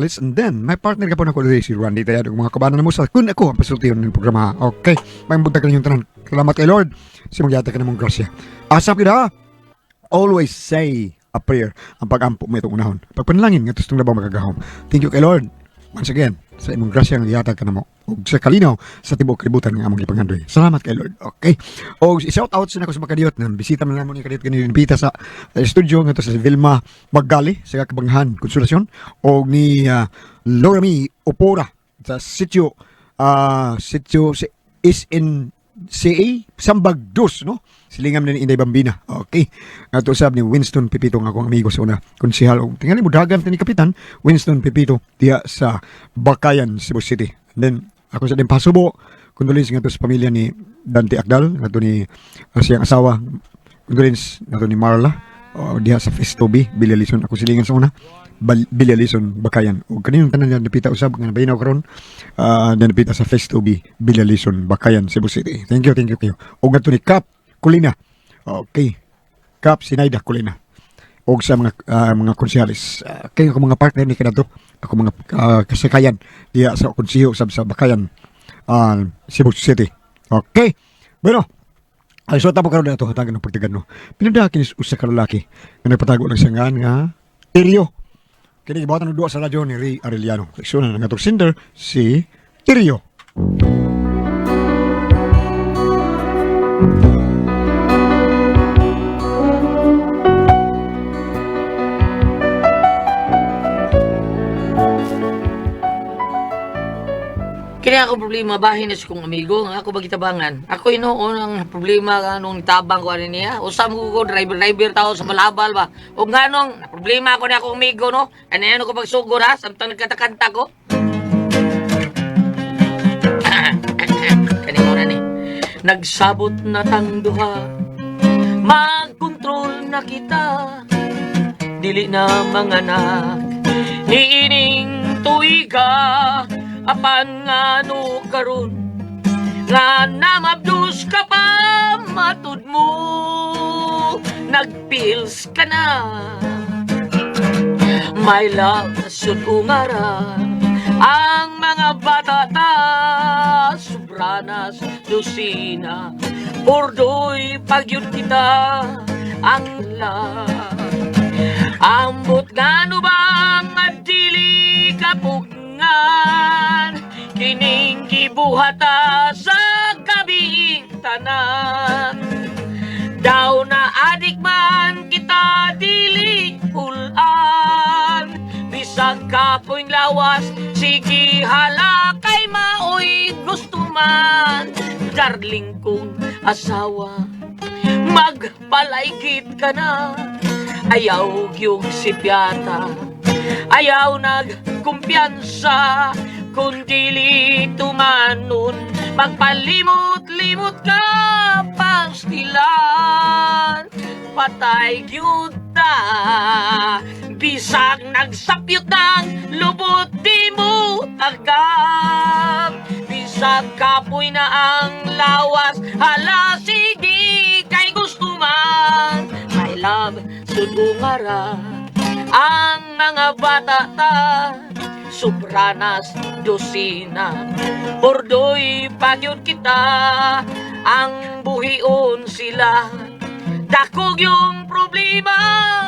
Morales, and then my partner ka po na ko diri si Randy Tayado, mga kabanan mo sa kun ako ang pasultiyon ng programa. Okay, may buntag kaninyong tanan. Salamat kay Lord sa mong gihatag kanamong grasya. Asap gid ha. Always say a prayer ang pag-ampo mo itong unahon. Pagpanalangin nga tustong labaw makagahom. Thank you kay Lord. Once again, sa imong grasya nga gihatag kanamo ug sa kalinaw sa tibuok kalibutan nga among gipanghandoy. Salamat kay Lord. Okay. Og shout out sa nako sa makadiyot na bisita man namo ni kadiyot kani bisita sa studio ngadto sa Vilma Magali sa Kabanghan Konsolasyon og ni Laura Mi Opora sa sitio sitio is in CA Sambag Dos, no? Silingam ni Inday Bambina. Okay. Ngadto usab ni Winston Pipito nga akong amigo sa una konsehal og tingali mo dagan ni Kapitan Winston Pipito diha sa Bakayan, Cebu City. And then ako sa din pasubo condolence ngadto sa pamilya ni Dante Akdal, ngadto ni siyang asawa, condolence ngadto ni Marla diha sa Festo B, Billalison, ako silingan sa una Billalison, Bakayan. Og kaninong tanan nga napita usab nga nabayinaw karon napita sa Festo B, Billalison, Bakayan, Cebu City. Thank you kayo. Og ngadto ni Cap Kulina. Okay. Cap Sinaida Kulina. Og sa mga mga konsehalis. Kayo ako mga partner ni kanato, ako mga kasakayan diha sa konseho sab sa Bakayan, Cebu City. Okay. Bueno, ay, so tapo karon na ito, hatagan ng pagtagan, no. Pinadakin is usa ka lalaki nga nagpatago lang siya nga nga Tirio. Kini gibuhatan og duwa sa radyo ni Ray Arellano. Leksyon na nga atong singer si Tirio. Kini ako problema bahin na sa kong amigo nga ako bagitabangan. Ako inoon ang problema nga nung tabang ko ani niya. Usa mo ko driver driver tao sa balabal ba. O nganong problema ako ni akong amigo, no. Ano ano ko pagsugod ha samtang nagkatakanta ko. Kani mo na ni. Nagsabot na tang duha. Magkontrol na kita. Dili na manganak niining tuiga, apan ngano karon nga namabdus ka pa, matud mo nagpils ka na. My love, sud ungara ang mga bata ta sobranas dosina, pordoy pagyud kita ang love. Ambot ngano bang adili kapugngan kining gibuhata sa gabiing tanan. Daw na adik man kita dili pulan, bisag kapoy lawas sige hala kay maoy gusto man. Darling kong asawa, magpalaygit ka na. Ayaw gyud si Piata, ayaw nagkumpiyansa. Kung dili tumanon, magpalimot-limot ka pastilan. Patay gyud ta, bisag nagsapyot ng lubot di mo tagam. Bisag kapoy na ang lawas, hala sige kay gusto man. My love, sudungara ang mga bata ta sobranas dosina, pordoy pagyud kita ang buhion sila. Dakog yung problema,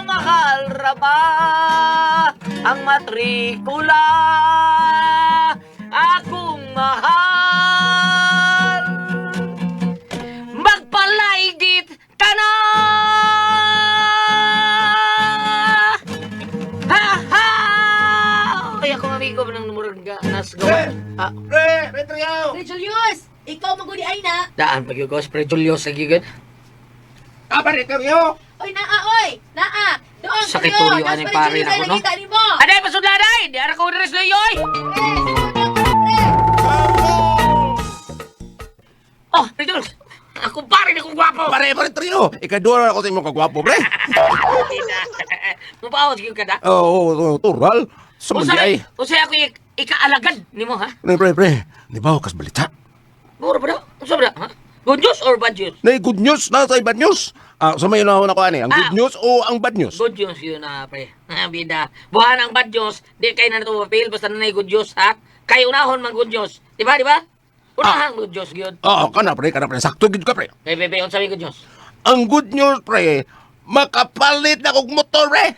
mahal ra ba ang matrikula, akong mahal? Magpalaygit ka na! Ha ha! Ay, akong amigo ng numero nga nas gawa. Ah, Pre, pre, Trio! Pre Julius, ikaw magudi ay na. Daan pag yun ko, Pre Julius, lagi gud. Ah, pre, Trio! Oy naa oy, naa. Doon Sakit tuyo, Nas anay Pre pare Julius na ay ako, no? nakita nimo. Aday, pasudla day! Di ara ko rin sila yoy! Pre, siguro ko, pre. Oh, Pre Julius! Ako pare na kong gwapo! Pare, pre, Trio! Ikaduha ako sa imong kagwapo, pre! Mupaawat gyud ka da. Oo, oh, tural. Sa mundi ay. Usay ako ikaalagad nimo ha? Pre, pre, pre. Di ba, kas balita? Mura ba daw? Unsa ba daw, ha? Good news or bad news? Nay good news na sa bad news. Ah, sa may unahon ako ani, ang good Ah. news o ang bad news? Good news yun na, pre. Ah, bida. Buhan ang bad news, di kayo na nato mapil, basta na good news, ha? Kay unahon man good news. Di ba, di ba? Unahan good news yun. Oo, kana pre, kana pre, sakto gid ka pre. Kay bebe, unsa may good news? Ang good news pre, makapalit na kog motor pre.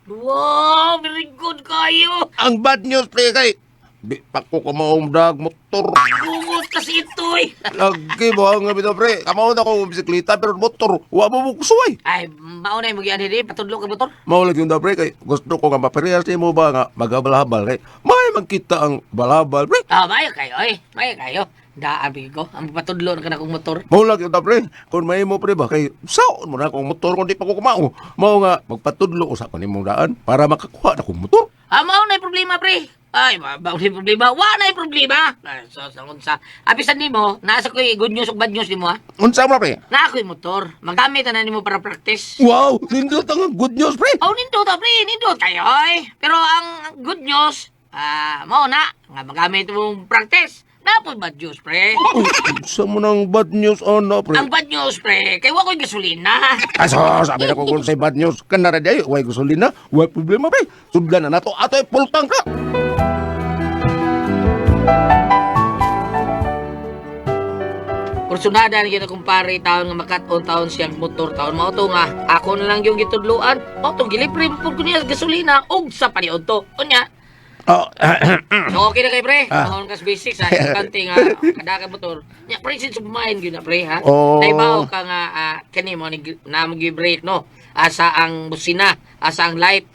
Wow, very good kayo. Ang bad news pre kay di pa ko kamaumdag motor. Bungot kasi ito eh. Lagi mo ang bitaw pre. Kamao na ko bisikleta pero motor wa mo mo kusuway. Ay, mauna yung mag-ian hindi, patudlo ka motor. Mao lagi yung pre kay gusto ko nga maparehas nimo ba nga magabalabal kay may magkita ang balabal pre. Ah, mayo kayo, eh. Mayo kayo. Daan ko. Ang patudlo na ka na kong motor. Mao lagi yung pre kung may mo pre ba kay saon mo na akong motor kung di pa ko kumao. Mao nga magpatudlo ko sa kanimong daan para makakuha na kong motor. Ah, mao na yung problema, pre. Ay, ma na yung problema. Wa na yung problema. Ay, so, sa unsa. Apisan nimo, nasa ko'y good news ug bad news nimo, ha? Unsa mo pre? Na ako'y motor. Magamit na nimo para practice. Wow, nindot ang good news pre. Oh, nindot, ah, pre. Nindot kayo, ay. Pero ang good news, ah, mao na, nga magamit mong practice. Napoy bad news, pre. Uy, unsa mo nang bad news ana pre? Ang bad news, pre, kay wa ko'y gasolina. Ay, so, sabi na ko kung say bad news. Kanara di ay, way gasolina, way problema pre. Sudlan na nato ato ay pultang ka. Kursunada ni kita kumpare taon nga makat-on taon siyang motor taon mao to nga ako na lang yung gitudloan mao tong gilipre pud ko niya gasolina ug sa paniudto to unya. Oh, So okay na kay pre. Ah. Mahon kas basics ha, importante nga kada ka motor. Nya presence of mind gyud na pre ha. Oh. Naibaw ka nga kani mo ni na break no. Asa ang busina, asa ang light.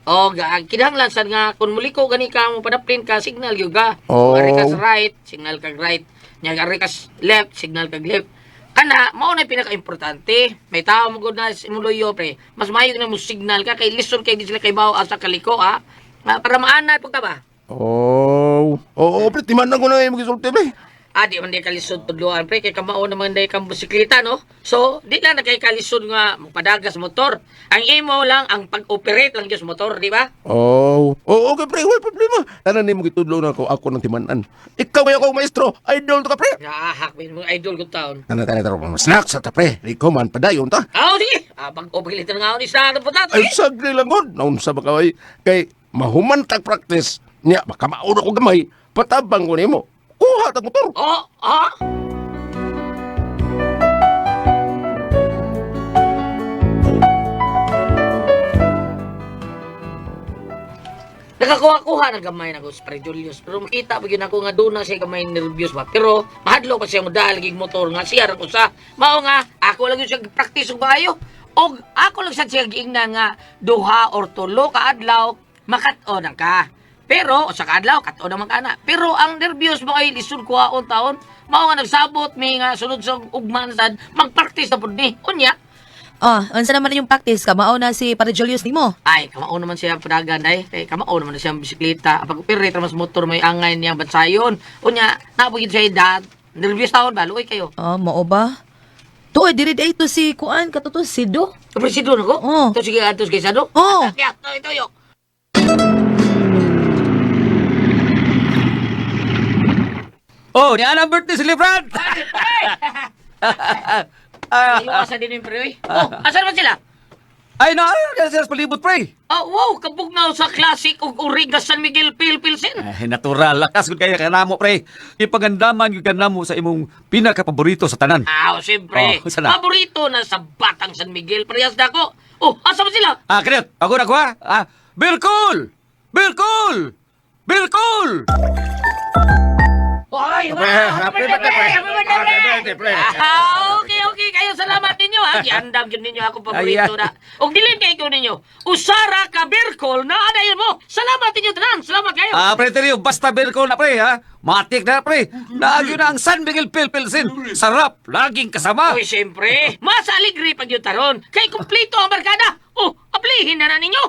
O kinahanglan sad nga kun muliko gani ka mo padaplin ka signal gyud ka. Oh. Ari ka sa right, signal kag right. Nya ari ka sa left, signal kag left. Kana mao na pinaka-importante. May tao mo gud na sa imong luyo pre. Mas maayo na mo signal ka kay lisod kay di sila kay bawo asa kaliko ha. Ah, para maanad pud ka ba? Oh, oo, pre, timan na ko na yung magisulti, pre. Ah, di man di kalisod tudloan pre kay kamao naman day kang bisikleta no. So, di lang na kay kalisod nga mopadagas motor. Ang imo lang ang pag-operate lang gyud sa motor, di ba? Oh, oh, okay, pre, way problema. Tanan ni mo gitudlo na ako, ako ng timanan. Ikaw ay ako, maestro. Idol to ka, pre. Naahak min mga idol ko taon. Tana, tana, tana, snacks sa ta, pre. Ikaw man, padayon ta. Ah, sige. Ah, pag-operate na nga ni sa po ta. Ay, sagli lang god. Naunsa ba ka, ay? Kay, mahuman tag practice. Niya, baka mauna ko gamay. Patabang ko nimo. Kuha tag motor. Oh, ah. Nakakuha-kuha ng gamay na ko sa Pre Julius. Pero makita pa yun ako nga doon na siya gamay nervyos ba. Pero mahadlo pa siya mo dahil gig motor nga siya ra ko sa. Mao nga ako lang yun siya practice og maayo. Og ako lang sad siya giingnan nga duha or tulo ka adlaw makat-on ang ka. Pero sa kaadlaw kat-on naman ka na. Pero ang nervyos mo ay lisod kuhaon taon. Mao nga nagsabot mi nga sunod sa ugma na sad magpractice na pud ni. Unya, Oh, unsa naman yung practice ka? Mao na si Padre Julius nimo. Ay, kamao naman siya padagan ay. Kay kamao naman na siya ang bisikleta. Pag operate mas motor may angay niyang bansayon. Unya, napugid siya dad. Nervyos taon ba? Luoy kayo. Oh, mao ba? Tuoy diri day to si kuan katuto si Do. Presido na ko? Oo. Ito sige atos kay Sado? Oo. Kaya, ito, ito, yo. Oh, ni Anang birthday si Brad. Ay, asa din yung pre, oy. Oh, asa naman sila? Ay, na, ay, sila sa palibot, pre. Oh, wow, kabugnaw sa classic ug Origa San Miguel Pilpilsin. Ay, natural. Lakas gud kaya kanamo, pre. Ipagandaman gyud kanamo sa imong pinakapaborito sa tanan. Ah, siyempre. Oh, sana. Paborito na sa Batang San Miguel. Parehas na ako. Oh, asa man sila? Ah, kanyot. Ako na ko, ha? Ah, Birkul! Birkul! Birkul! Ay, wow! Happy birthday, pre. Happy birthday, pre! Happy birthday, pre. Ah, okay, okay. Kayo, salamat ninyo, ha. Giandam yun ninyo ako paborito Ayan. na. Og dili kay ko ninyo. Usara ka Birkol na anayon mo. Salamat ninyo tanan. Salamat kayo. Ah, pre, Teryo, basta Birkul na, pre, ha? Matik na, pre. Naagyo na ang San Miguel Pilpilsin. Sarap, laging kasama. Uy, siyempre. Mas aligre pag yun taron. Kay kumplito ang barkada. Oh, aplihin na na ninyo.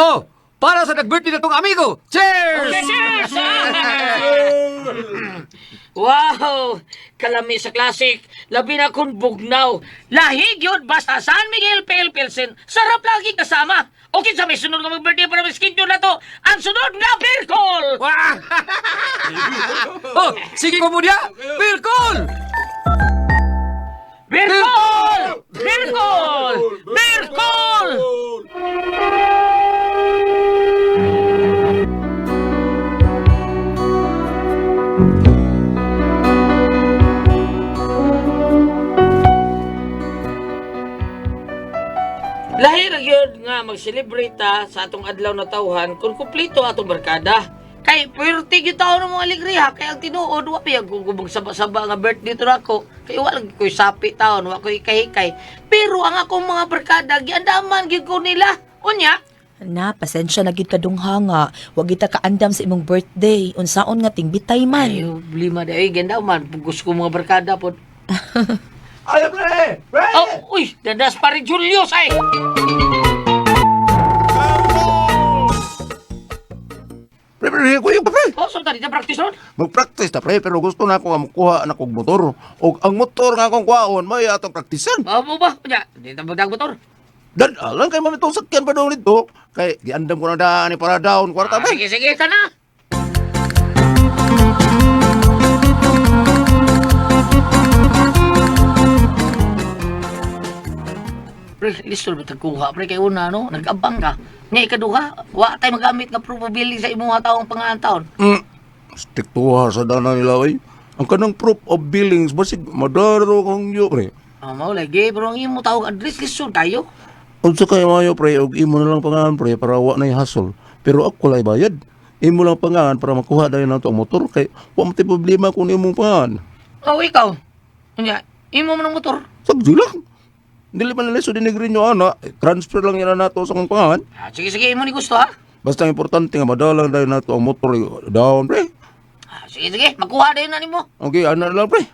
Oh, para sa nag-birthday na tong amigo. Cheers! Cheers! Wow! Kalami sa classic. Labi na kung bugnaw. Lahig yun basta San Miguel Pale Pilsen. Sarap lagi kasama. Okay, sa may sunod nga mag-birthday para may schedule na to. Ang sunod nga beer call! Wah! Oh, sige ko mo niya. Birkol! Beer call! Beer call! Beer call! Lahi ra gyud nga mag-celebrate ta sa atong adlaw na tawhan kung kumpleto atong barkada. Kay puwerte gyud taon ng mga alegriya kay ang tinuod wa pa gugubog saba-saba nga birthday to nako. Kay wa lagi ko'y sapi taon, wa ko'y kahikay. Pero ang akong mga barkada giandaman gyud ko nila. Unya, Na, pasensya na gid ka dungha nga. Wa gid ta kaandam sa imong birthday. Unsaon nga tingbitay man. ay problema di ay giandaman gusto ko mga barkada pod. Ay, pre! Pre! Oh, uy, dadas pa rin Julius ay. Pre, pre, kuya, pre! Oh, so tadi ta practice ron. Mag-practice ta, pre, pero gusto na ako nga makuha na kog motor. O ang motor nga akong kuhaon, may atong praktisan. Oh, mo ba? Unya, di ta magdag motor. Dan, alam kay mami itong sakyan pa doon dito. Kay, giandam ko na daan ni para down, kwarta, Ah, pre. sige, sige, tana. Pre, lisod ba tagkuha? Pre, kay una, no? Nag-abang ka. Nga ikaduha, wa tayo magamit nga proof of billing sa imong taong pangalan taon. Stick to ha sa dana nila, oy. Ang kanang proof of billings, basig, madaro kang yo, pre. Ah, mao lagi, pero ang imo taong address, lisod kayo. Unsa kay mayo, pre, og imo na lang pangalan, pre, para wa na'y hassle. Pero ako lay bayad. Imo lang pangalan para makuha dayon nato ang motor kay wa man tay problema kung imong pangalan. Oh, ikaw. Unya, imo man ang motor. Sagdi lang. Dili man nila so dinigrin nyo, ana. Transfer lang yan na nato sa akong pangalan. Ah, sige, sige, imo ni gusto, ha? Basta ang importante nga madala dayon nato ang motor down, pre. Ah, sige, sige, makuha din na nimo. Okay, ana na lang, pre.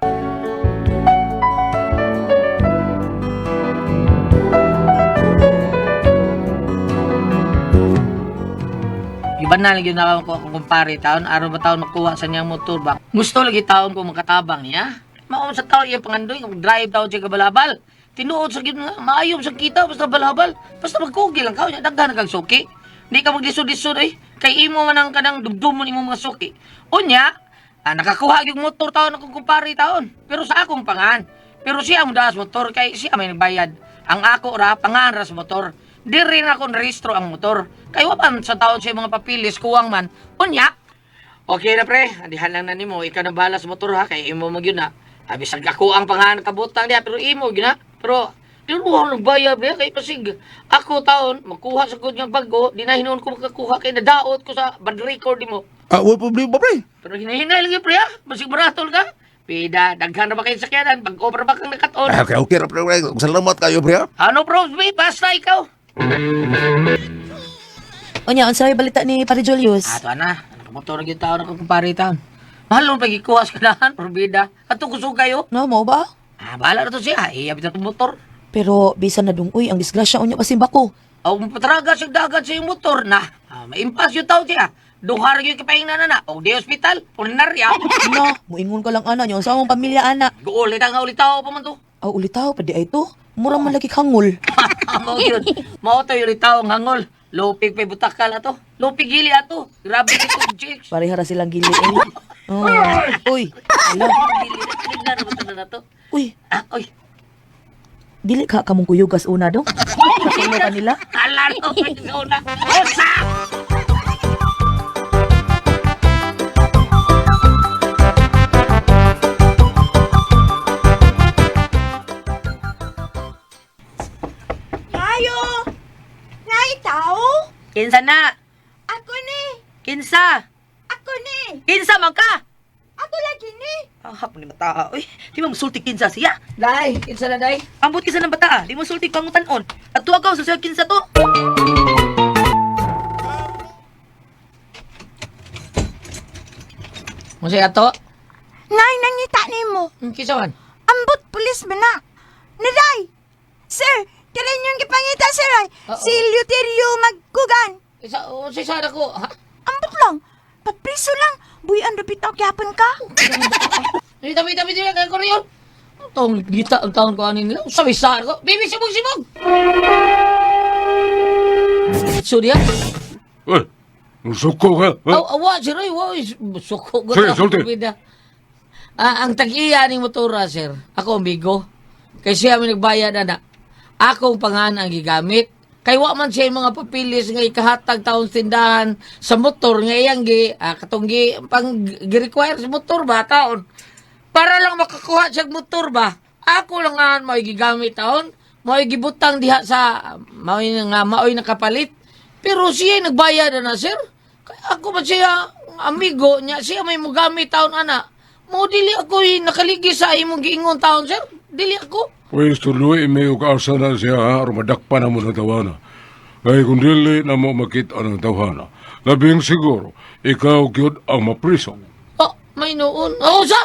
Iba na lagi na ako akong kumpare taon, araw ba taon makuha sa niyang motor ba? Gusto lagi taon ko makatabang niya. Maon sa taon iyang pangandoy, kung drive taon siya kabalabal. Tinuod sa gid nga, maayo sa kita basta balabal. Basta magkugi lang ka, unya daghan kag suki. Di ka maglisod-lisod ay kay imo man ang kanang dumdumon imong mga suki. Unya, nakakuha yung motor taon akong kumpare taon. Pero sa akong pangan. Pero siya ang daas motor kay siya may nagbayad. Ang ako ra pangan ra sa motor. Di rin ako narehistro ang motor. Kay wa man sa taon siya mga papilis kuwang man. Unya, okay na pre, andihan lang na nimo, ikaw na bahala sa motor ha kay imo magyud na. Abi sa ako ang pangan kabutang diha pero imo gyud na. Pero pero nagbayad pre kay pasig. Ako taon makuha sa gud nga bago, di na hinuon ko makakuha kay nadaot ko sa bad record nimo. Ah, wa problema, pre. Pero hinahinay lagi pre ha, basig baratol ka. Pida, daghan na ba kayo sakyanan? Bag-o pa ba kang nakaton? Ah, Okay, okay ra, pre. pre. Salamat kayo, pre. ha? Ano bro, be, basta ikaw. Unya, unsa may balita ni Pare Julius? Ato ana, nakamotor gyud taon ako kumpare taon. Mahal mo pagikuha sa kanahan, probida. Ato kusog kayo. No, mo ba? Ah, bahala na to siya. Iya bitaw tong motor. Pero bisan na dungoy ang disgrasya unya pasimba ko. Aw patraga siya dagat sa iyong motor na. Ah, maimpas yung tao siya. Duha ra gyud kapaing na na. Og di ospital, ordinarya. Na, muingon ka lang ana niyo sa among pamilya ana. Guulit ang ulitaw pa man to. Aw ulitaw pa di ay to. Mura man lagi kangol. Mao yun. Mao to yung ulitaw ang hangol. Lupig pa'y butakal ato. Lupig gili ato. Grabe ito, chicks. Pareha ra silang gili eh. Oh. Uy, ala. Gili. Tignan na ba na to? Uy, Ah, uy. dili ka kamong kuyugas una dong. Kasulo ka nila. Ala no, ikaw na. Usa! Ayo! Naitaw? Kinsa na? Ako ni! Kinsa? Ako ni! Kinsa man ka? Ako lagi ni! Ang hapon ni bata, uy. Di mo musulti kinsa siya. Day, kinsa na day? Ambot kinsa ng bata, ah. Di mo sulti pangutanon. At tuwag ka sa siya kinsa to. Masay ato? Nay, nangita ni mo. Kinsa man? Ambot pulis man na. Naday! Sir, kailan yung gipangita, sir ay? Oo. Si Luterio Magkugan. Isa, unsay sana ko? Ha? Ambot lang. Papriso lang. Buyan ra bitaw gyapon ka. Tabi, tabi, tabi, tabi, kay Koreon. Ang taong gita, ang taong kuhanin nila. Sabi sa ko, baby, sibog, sibog! So diya, Uy, suko ka. Ha? aw, awa, sir, ay, wow, suko ko. Sige, sulti. Ah, ang tag-iya ni motora, sir, ako, amigo. Kay siya may nagbayad, ana. Akong pangan ang gigamit. Kay wa man siya yung mga papilis nga ikahatag taon tindahan sa motor nga iyang gi, katong gi, pang gi-require sa motor ba, taon. Para lang makakuha siya og motor ba, ako lang nga may gigamit taon, may gibutang diha sa, maoy nga maoy nakapalit. Pero siya nagbayad na, sir. Kaya ako ba siya, amigo niya, siya may mugamit taon, ana. Mo dili ako nakaligi sa imong giingon taon, sir. Dili ako. Pwes tuloy may ug asa na siya ha, aron madakpan na mo ng tawana. Kay kung dili na mo makita ng tawhana, labing siguro, ikaw gyud ang mapriso. Oh, may noon. Oh, sa!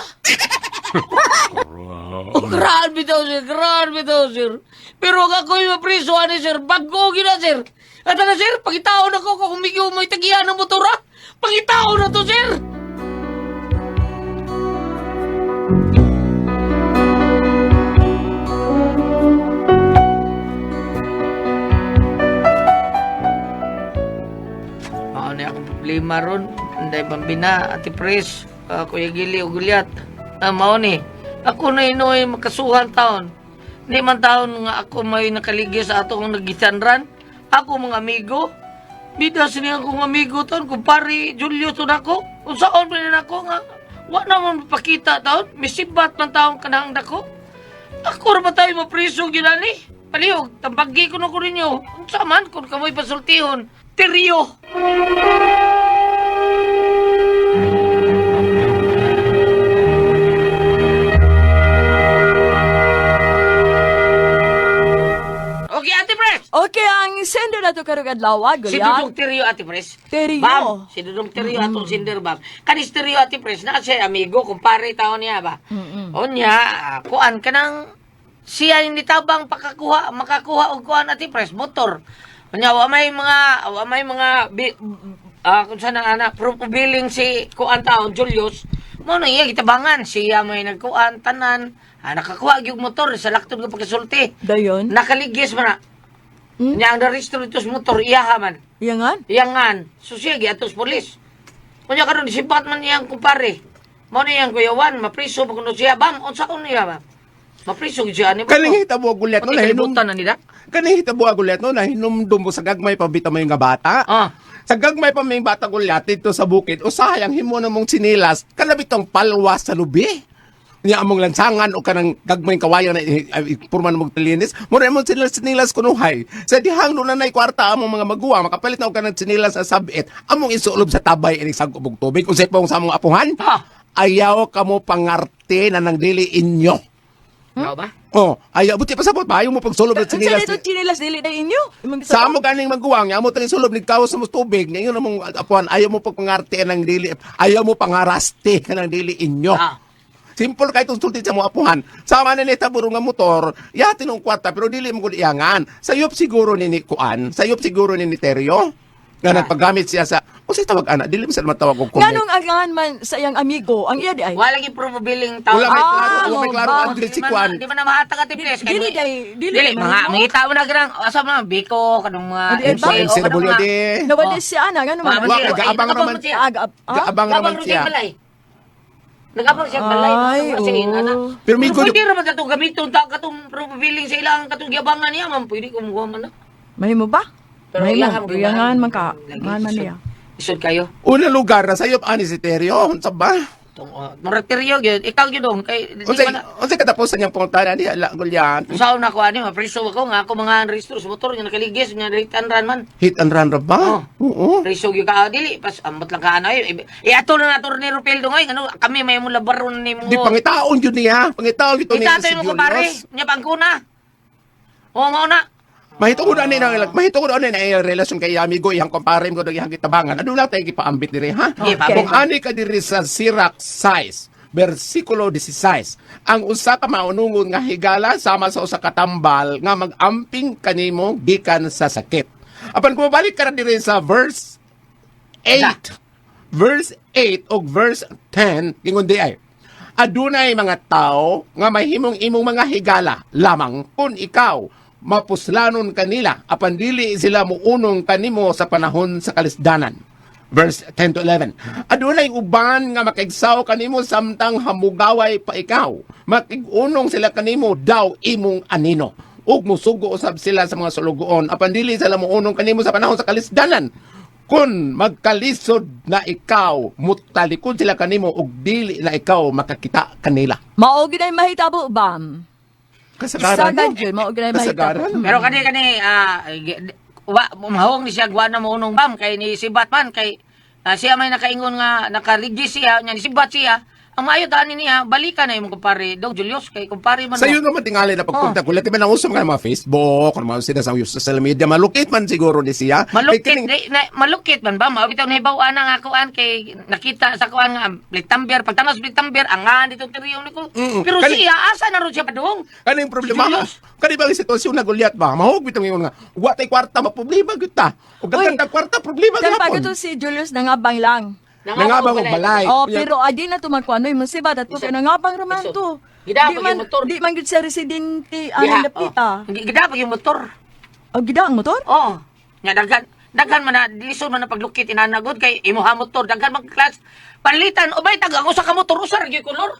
Oh, grabe daw, sir. Grabe daw, sir. Pero ang ako'y mapriso, ani, sir. Bago gina, sir. At na, sir, pangitaon ako kung humigyo mo'y tagihan ng motora. Pangitaon na to, sir. Mao na akong problema ron. Anday pambina, Ate Pres, Kuya Gili o Gulyat. Mao ni. Ako na inoy makasuhan taon. Di man taon nga ako may nakaligi sa ato kong nagisanran. Ako mga amigo. Bida sa niya akong amigo taon. Kumpare Julius to nako. Unsaon pa na ako nga. Wa na man mapakita taon. Misibat man taon kanang dako. Ako ra ba tayo mapriso ginani? Palihog, tambagi ko na ko ninyo. Unsa man kung kamoy pasultihon. Teryo! Okay, Ate Pres! Okay, ang sender na to karong adlaw, Si Gulyat. Dudong Teryo, Ate Pres. Teryo. Bam, si Dudong Teryo, atong sender, bam. Kanis Teryo, Ate Pres, na siya amigo, kumpare taon niya ba? Onya, kuan ka nang siya yung nitabang pakakuha, makakuha og kuan, Ate Pres, motor. Onya, wa may mga, kung saan ang anak, proof of billing si kuan taon, Julius, mo na iya gitabangan, siya may nagkuan, tanan, nakakuha gyud motor sa laktod nga pagkasulti. Dayon. Nakaligis man na. Nya ang narehistro dito sa motor, iyaha man. Iyangan. Iyangan. Susiya, giatos polis. Kunya karon disipat man iyang kumpare. Mao na iyang kuyawan, mapriso pa kuno siya. Bam, unsaon niya ba? Mapriso gyud siya ani ba? Kaning hitabo gulyat no Pati nahinom. kalibutan na nila. Kaning hitabo gulyat no nahinumdum mo sa gagmay pa bita may nga bata. Ah. Sa gagmay pa may bata gulyat dito sa bukid usahay ang himo na mong sinilas kanabitong palwa sa lubi. Niya among lansangan o kanang gagmay kawayan na purman mong tilinis. Mura imong sinilas sinilas kunuhay. Sa dihang doon na nay kwarta among mga maguwang makapalit na og kanang sinilas sa sabit. Among isulob sa tabay inig sag og tubig unsay pong sa among apuhan. Ha. Ayaw kamo pangarte na nang dili inyo. Mao ba? Oh, ayaw buti pa sabot ba ayaw mo pagsulob ng Unsa sinilas. nito chinelas dili na inyo? Imong Sa amo ganing maguwang, amo tani sulob ni kawas sa mos tubig, ngayon among apuan ayaw mo pagpangarte ng dili, ayaw mo pangaraste ng dili inyo. Ah. Simple kay itong sulti sa mga apuhan. Sama na nita buro nga motor, yati nung kwarta pero dili mo gud iyangan. Sayop siguro ni ni Kuan, sayop siguro ni ni Teryo nga nagpagamit siya sa unsay tawag ana, dili mo sa matawag og comment. Nganong angan man sa iyang amigo, ang iya di ay. Wala lagi proof of billing taon. Wala may Ah, klaro, wala may klaro ba? address si Di man- Kuan. Di man na mahatag Ate Pres. Kay Dili mga- day, dili Dili man mga mo. mangita mo na ganang asa man biko kanong mga Di, ba? MCO, MC kanong mga- WD. Nawala Oh. siya ana ngano man. Wa- Wa nagaabang Ay, raman siya. Aga, ah? Gaabang raman Gabang siya. siya. Balay. Nagabang siya balay. Ay, Ay, oo. ana. Pero may Pero pwede raman katong gamiton ta katong proof of billing sa ilang katong giabangan niya ma'am. Pwede kumuha man na. Mahimo ba? Pero Mahimo. iyahan mo, Iyangan man ka. Lagi, Man man isod- niya. Isod kayo. Unang lugar na sayop ani si Teryo, unsa ba? Tong murag teryo gyud. Ikaw gyud dong kay di Unsay man na. unsay katapusan niyang punta na la gulyan. Usaon na ako ani mapriso ako nga ako mga rehistro sa motor nga nakaligis nga hit and run man. Hit and run ra ba? Oh. Oo. Priso gyud ka dili pas ambot lang ka ano eh. Eh ato na nato ni Rupel dong ay ano kami may mo labaron nimo. Di pangitaon yun niya. Pangitaon yun niya Itatoy si mo kumpare, Julius. nya pangkuna. Oo mao na. Mahitungod ani na mahitungod ani na iyang relasyon kay amigo iyang kumpare mo iyang gitabangan. Ano lang tayo gipaambit diri ha? Okay. Kung ani ka diri sa Sirach 6 versikulo 16. Ang usa ka maunungon nga higala sama sa usa ka tambal nga magamping kanimo gikan sa sakit. Apan kung mabalik ka na diri sa verse 8. Verse 8 og verse 10 ingon di ay. Adunay mga tao nga mahimong imong mga higala lamang kung ikaw mapuslanon kanila apan dili sila muunong kanimo sa panahon sa kalisdanan. Verse 10 to 11. Adunay uban nga makigsaw kanimo samtang hamugaway pa ikaw. Makig-unong sila kanimo daw imong anino. Ug musugo usab sila sa mga sulugoon apan dili sila muunong kanimo sa panahon sa kalisdanan. Kung magkalisod na ikaw, mutalikod sila kanimo ug dili na ikaw makakita kanila. Mao gyud ay mahitabo bam. Kasagaran. Sagad gyud, mao gyud ay mahitabo. Kasagaran. Pero kani kani wa mahong ni siya gwa na mo unong bam kay ni si Batman kay siya may nakaingon nga nakarigis siya nya ni si Bat siya. Ang maayo tani niya balikan na imong kumpare Dong Julius kay kumpare man Sa mo. iyo naman tingali na pagpunta ko. Lati man ang uso mga mga Facebook, mga sila sa social media, malukit man siguro ni siya. Kay Malukit kining- di, na, malukit man ba mao bitaw nahibaw-an ang akuan kay nakita sa kuan nga Blitamber pagtanas Blitamber angan dito teriyo ni ko. Pero siya asa na ron siya padung? Kaning problema? Julius. Kani ba ang sitwasyon na Goliath ba? Mahog bitong ingon nga, wa tay kwarta, maproblema gyud ta. Ug daghan tag kwarta, problema Pero gyapon. pag ito si Julius nangabang lang. Nangabang og balay. Oh, pero adi na tumagkuan mo musibat at kay nangabang raman to. Gidapag Di man yung motor. di man gyud siya residente ang lapita. Oh. Gidapag yung motor. Oh, gida ang motor? Oo. Nga daghan daghan man na lisod man na paglukit inanagod kay imuha motor daghan man class palitan ubay tag ako sa kamotor usar gyud kolor.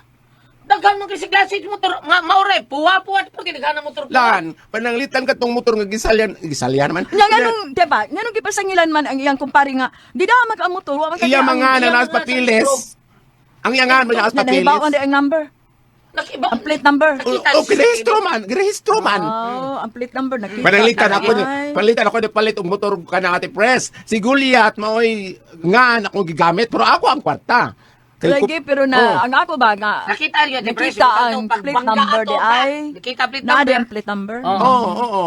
Daghan man kasi klase motor nga maure puwa-puwa porque daghan ang motor. Lan, pananglitan ka tong motor nga gisalyan, gisalyan man. Nya nganong, di ba? Nganong gipasangilan man ang iyang kumpare nga gida man ka ang motor, wa man ka Iya ang- mga iya na nas mga papilis. Ang iya nga man nas Na nahibawan papilis. di ang number. Nakiba. Ang plate number. O girehistro man, girehistro man. Oh, ang plate number nakita. Pananglitan ako ni, Ay. pananglitan ako ni palit og motor ka na ate press. Si Goliath maoy nga akong gigamit pero ako ang kwarta. Kay Lagi, pero na, Oh. ang ako ba nga, Nakita yun, di nakita ang plate number di ay. Nakita plate Naa di number. ang plate number. Oo. Oo, oo.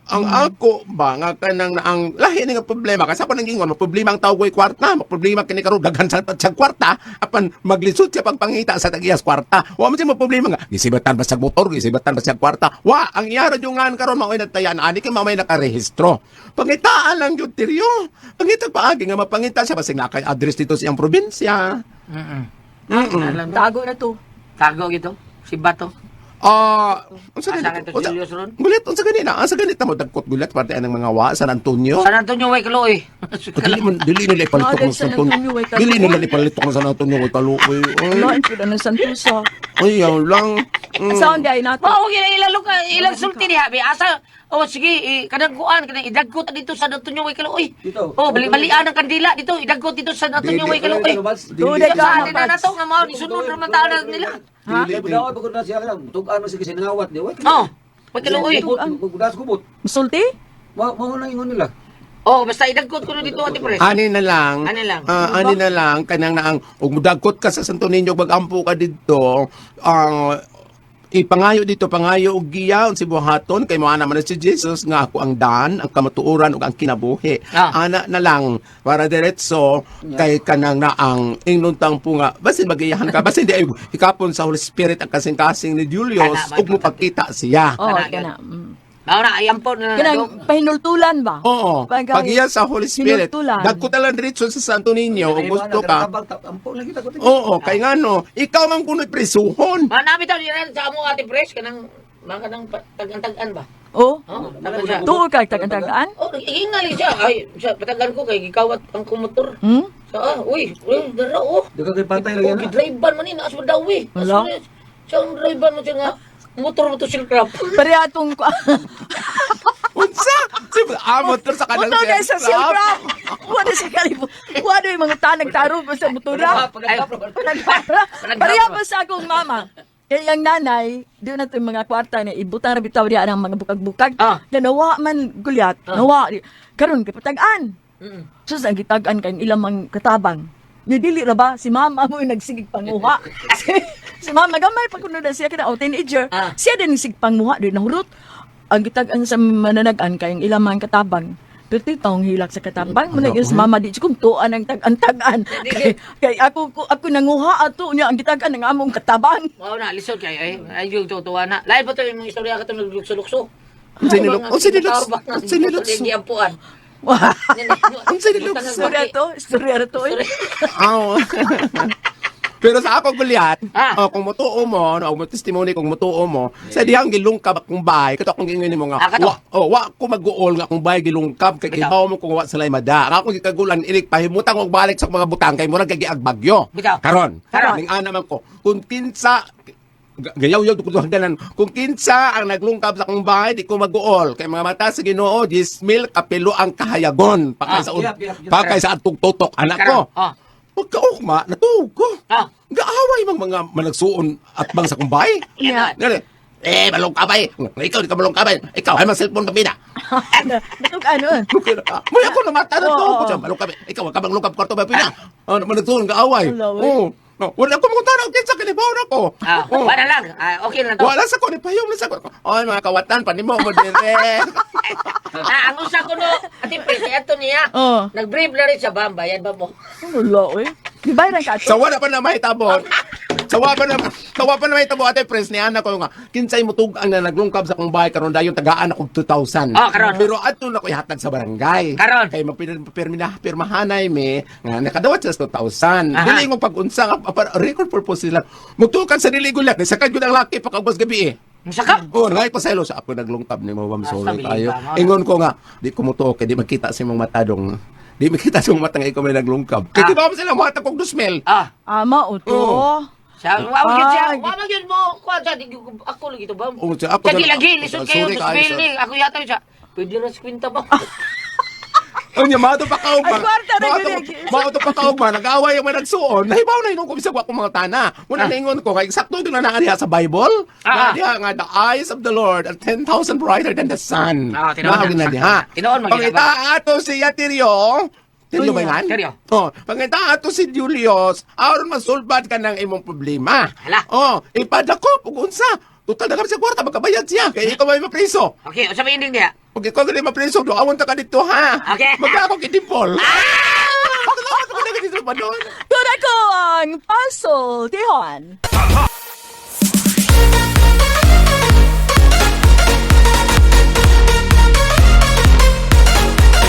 Ang ako ba nga kanang na ang lahi ni nga problema kasi ako nang gingon problema ang tawag ko'y kwarta, problema kini karon daghan sa sa kwarta apan maglisod siya pagpangita sa tagiyas kwarta. Wa man siya problema nga gisibatan ba sa motor, gisibatan ba sa kwarta. Wa ang iya ra gyud karon mao'y nagtayan ani kay mamay nakarehistro. Pangitaan lang gyud tiryo. Pangita paagi nga mapangita siya basig na kay address dito sa iyang probinsya. Tago na to. Tago gito. Si Bato. Ah, unsa Asa ganito? ka to, Julius ron? Gulit, unsa ganina? Asa ganita mo dagkot gulit parte anang mga wa San Antonio? San Antonio way kaluoy. Dili man dili nila ipalito Mga kung San San Antonio. Antonio, way kaluoy. Dili nila ipalito kung San Antonio way kaluoy. Ay, Lain pud ang Santusa. ay, yaw lang. Saan di ay nato? Mao gyud ilang luka ilang sulti diha bi asa. Oh sige, kanang kuan kanang idagkot dito sa San Antonio way kaluoy. Oh bali-balian ang kandila dito idagkot dito sa San Antonio way kaluoy. Duday ka Sa atin na mapads. nato nga mao ni sunod ra man taon na nila. Dili, dili. Budawa pagod na siya lang. Tugaan mo sige sinangawat di. Oh, way kaluoy. Budas kubot. Musulti? Mao mao nang ingon nila. Oh, basta idagkot ko na dito ati pres. Ani na lang. Ani lang. Ah, ani na lang kanang naang ug mudagkot ka sa Santo Niño magampo ka didto. Ang ipangayo dito pangayo og giya si buhaton kay moana man si Jesus nga ako ang daan ang kamatuoran ug ang kinabuhi. Ana na lang para diretso kay kanang naang ingnon tang po nga basin magiyahan ka basin di ay hikapon sa Holy Spirit ang kasing-kasing ni Julius Ana, ug mopagkita siya. Oh, Kana, kana. Mm. Mao na ayampon na Kanang pahinultulan ba? Oo. Pagiya sa Holy Spirit. Hinultulan. Dagko ta lang diretso sa Santo Niño ug gusto ka. Ampo lagi ta ko. Oo, kay ngano, ikaw man kuno'y prisuhon. Mao nami taw diyan sa amo ati pres kanang mga kanang tag-tagan ba. Oh. Oh, tagan siya. Tuo kag tagan-tagaan? Oh, ingal siya. Ay, siya patagan ko kay gikawat ang kumotor. Hmm? Sa uy, uy, dara oh. Duga kay pantay lagi Oh, na. gidrive-ban man ni naas mo daw eh. Wala. Siya ang drive-ban mo siya nga. Motor mo to silkrap. Pareha atong Unsa? Si motor sa kanang Motor na sa silkrap. Wala sa kalibo. Wala yung mga tanag tarong sa motora. Pareha pa sa akong mama. Kaya yung nanay, doon na ito yung mga kwarta na ibutang ra bitaw diya ng mga bukag-bukag. Na nawa man gulyat, nawa. Karon kay patag-an. Sus, ang gitag-an kay ilang mang katabang. Ni dili ra ba si mama mo yung nagsigig panguha. Si mama gamay pa kuno na siya kada oh, teenager. Siya din sig panguha din nahurot. Ang gitag-an sa mananagan kay ang ilang mang katabang. Pero ti taong hilak sa katabang mo na si mama di kung tuan ang tag-an-tag-an. Kay ako ko ako nanguha ato niya ang gitag-an ang among katabang. Mao na lisod kay ay ay yung tuwa na. Lain pa to yung mga istorya ka to naglukso-lukso. Unsa nilok- unsa nilok- unsa nilukso? Giampuan. Unsa ni lukso? Istorya to, istorya to. Eh. Aw. Pero sa ako gulyat, Ah. oh, kung mutuo mo, no, mo testimony kung mutuo mo, sa dihang gilungkab akong bahay, kato akong gingon nimo nga, Ah, kato. wa, oh, wa ko mag-uol nga akong bahay gilungkab kay Bitaw. kibaw mo kung wa sila mada. Ang akong gikagulan inig pahimutang og balik sa mga butang kay murag kay giag bagyo. Bitaw. Karon, Karon. ning ana man ko, kung kinsa gayaw-yaw ko hangganan kung kinsa ang naglungkab sa akong bahay di ko mag-uol kay mga mata sa Ginoo 10,000 kapilo ang kahayagon pakay Ah, sa yap, yap, yap. pakay sa atong tutok anak ko. Karon, oh. Pagkaugma, natuog ko. Ah. Gaaway mang mga managsuon at bang sa kumbay. Yeah. Dali. Eh, malungkabay. Ikaw, di ka malungkabay. Ikaw, ay ma-cellphone pabida. Natug ano? May ako namata na to. Oo. Ko siya, malungkabay. Ikaw, wag ka manglungkab kwarto ba pina? Ano, managsuon, gaaway. Wala, we. Oo. No, wala ko mangutana. Kinsa kanibaw na ko. Ah, Oo. wala lang. Ah, okay lang to. Wala sa ko, ni payong na sa ko. Oy, mga kawatan, panimo mo dire. Ah, ang usa ko no, ati pre, kay ato niya. Oo. Nag-brief na rin siya ba, bayad ba mo? Wala eh. Di ba rin ka Sa wala pa na mahitabon. Sa wa pa na mahitabo ate pres ni ana ko nga kinsay mutug ang naglungkab sa akong bahay karon dayon tagaan ako 2,000. Oh, karon. Pero adto na ko ihatag sa barangay. Karon. Kay magpirma pirmahanay me nga nakadawat siya sa 2,000. Aha. Dili mo pag-unsa nga record purpose sila. Mugtukan sa dili gulat sakad gud ang laki pagkaubos gabi eh. Musakap. Oh, ngay pa sa sa ako naglungkab ni mo, ma'am, Ah, sorry sabi tayo. ba, ma'am? Ingon ko nga, di ko mutuo kay di makita sa imong mata dong. Di makita sa imong mata nga ikaw may naglungkab. Kay Ah. di ba mo sila muhatag og 2,000? Ah, Ama o to. Oo. Sa wa gyud siya, Ay. wa man gyud mo kuan sa di ako lagi to ba? Oo, siya, ako Lagi na- lagi lisod kayo Sorry dos kaayo, mil sir. ni ako yata siya. Pwede ra 50 ba? Unya mato pa kaugma. Ay, kwarta na gyud eh. Mato pa kaugma nag-away ang may nagsuon. Nahibaw na ingon ko bisag wa ko mga tana. Muna naingon ko kay sakto gyud na naa diha sa Bible. Ah. Naa diha nga the eyes of the Lord are 10,000 brighter than the sun. Ah, tinuod Naa na, gyud na sakto diha. na. Tinuod man gyud na Pangita ato si Tirio. Tirio ba yan? Tirio. Oh, pangita ato si Julius, aron masulbad ka ng imong problema. Hala. Oh, ipadakop ug unsa. Total na kami sa kwarta magkabayad siya kay ikaw may mapriso. Okay, unsa may ending diha? Pag ikaw ganun mapriso, doawon ta ka dito, ha? Okay. Magka ako kitimpol. Ah! Ako na dito pa doon. Kuna ko ang puzzle, Tihon. Tatak